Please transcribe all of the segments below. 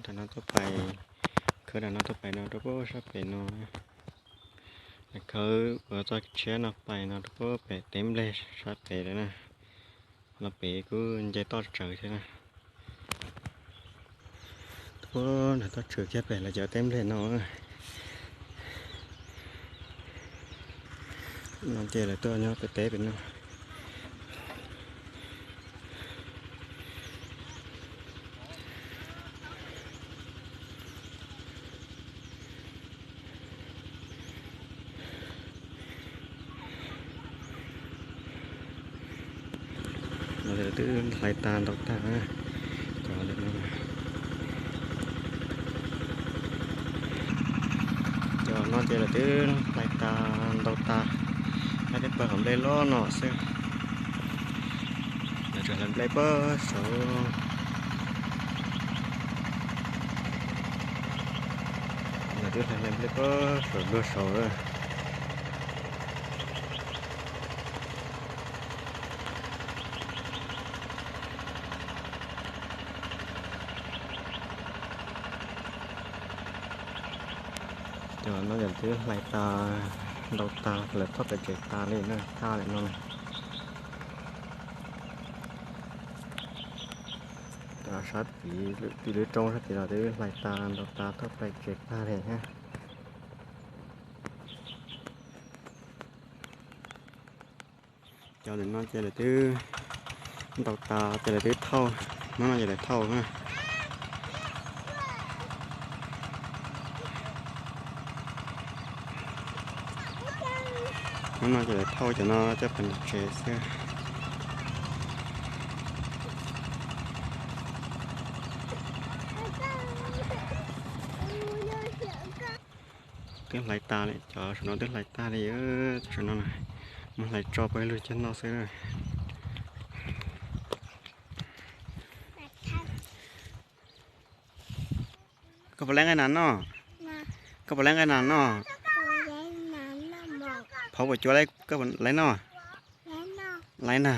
Tag no tuaj pais, khawb tag no tuaj pais no rau pem sab pem no. Khawb ua txoj tshiab no pais no rau pem teb nplej sab pem lawm na. Los pem kuj nce toj tsawv thiab na. Tuaj nram toj tsawv kiag pem lawv cov teb nplej no. No ces lawv tuaj nyob pem teb pem no. No ces lawv twb hlais tas ntaus tas na. Cov no ces lawv twb hlais tas ntaus tas, nyob tej pawg hauv nplej loj no xwb. Lawv tseem hlais nplej pem saud. Lawv twb hlais nplej pem saum luag saud lawm. Cov no ces twb hlais tas ntaus tas, lawv thauj pem tsev tas li na, thaj lawm no. Sab tid, tim lub roob sab tid los twb hlais tas ntaus tas thauj pem tsev tag li thiab. Cov ntawm no ces lawv twb ntaus tas ces lawv twb thauj, hnub no ces lawv thauj na. Hnub no ces lawv thauj cov no coj pem tsev xwb. Twb hlais tas li, cov saum no twb hlais tag li, cov saum no na, muab hlais tso pawg lug cog noj xwb. Koj puas laib nqaij nas noj? Koj puas laib nqaij nas noj? Phauv puas cuav, koj puas laib noj? Laib na.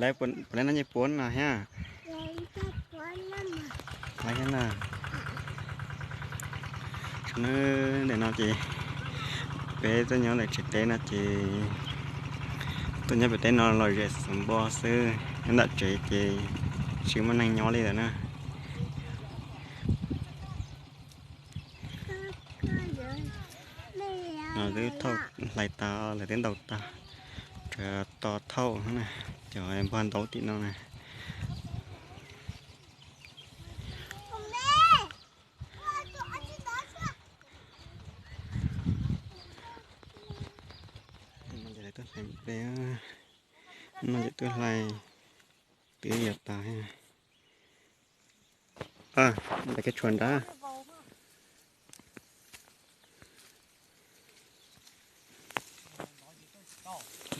Laib puas laib noj ncej puab no thiab? Laib thiab na. Ntawm no ces peb tuaj nyob ntawm tsev teb no ces tuaj nyob pem teb no lom zem xov npo xwb, nyob nram tsev ces tsis muaj neeg nyob li lawm na. No twb thauj hlais tas, lawv twb ntaus tas, tseem tos thauj na, cov npog ntaub tim no na. No ces twb hlais, twb yog tas. Ntawm kev tshuam nrad.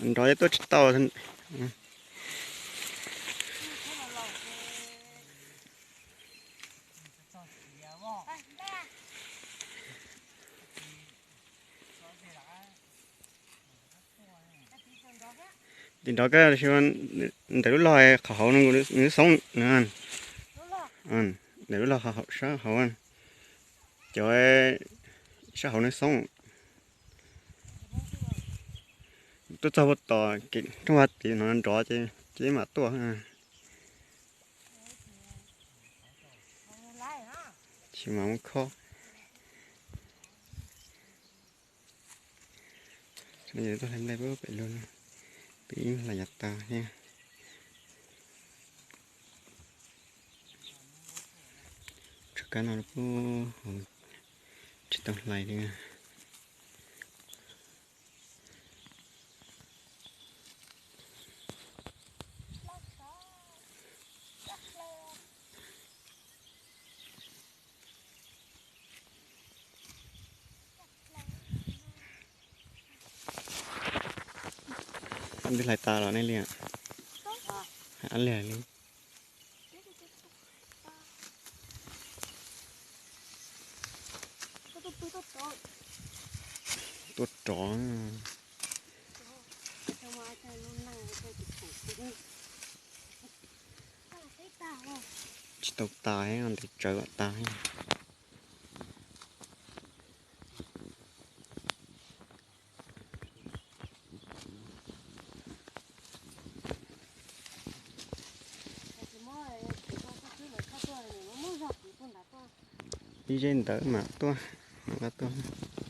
Nrov ces tuaj tsis tau. Tim nrov kawg, ntawm lub log qhov hauv nws xoob. Ntawm lub log sab hauv, cov sab hauv nws xoob. Tuaj txog puag tom kev rooj vag tid no nrov ces mam tuaj. Tsis mam muab khob. Tuaj hlais nplej pem lug, peb ib hlais yav tas thiab. Tsov kab no kuj tsis tau hlais li. Twb hlais tas los nej li? Hais ab liag li. Tuaj rov. Tau tas, ntev tsawv tas. Ib zeb ntawd mam tuaj, mam tuaj.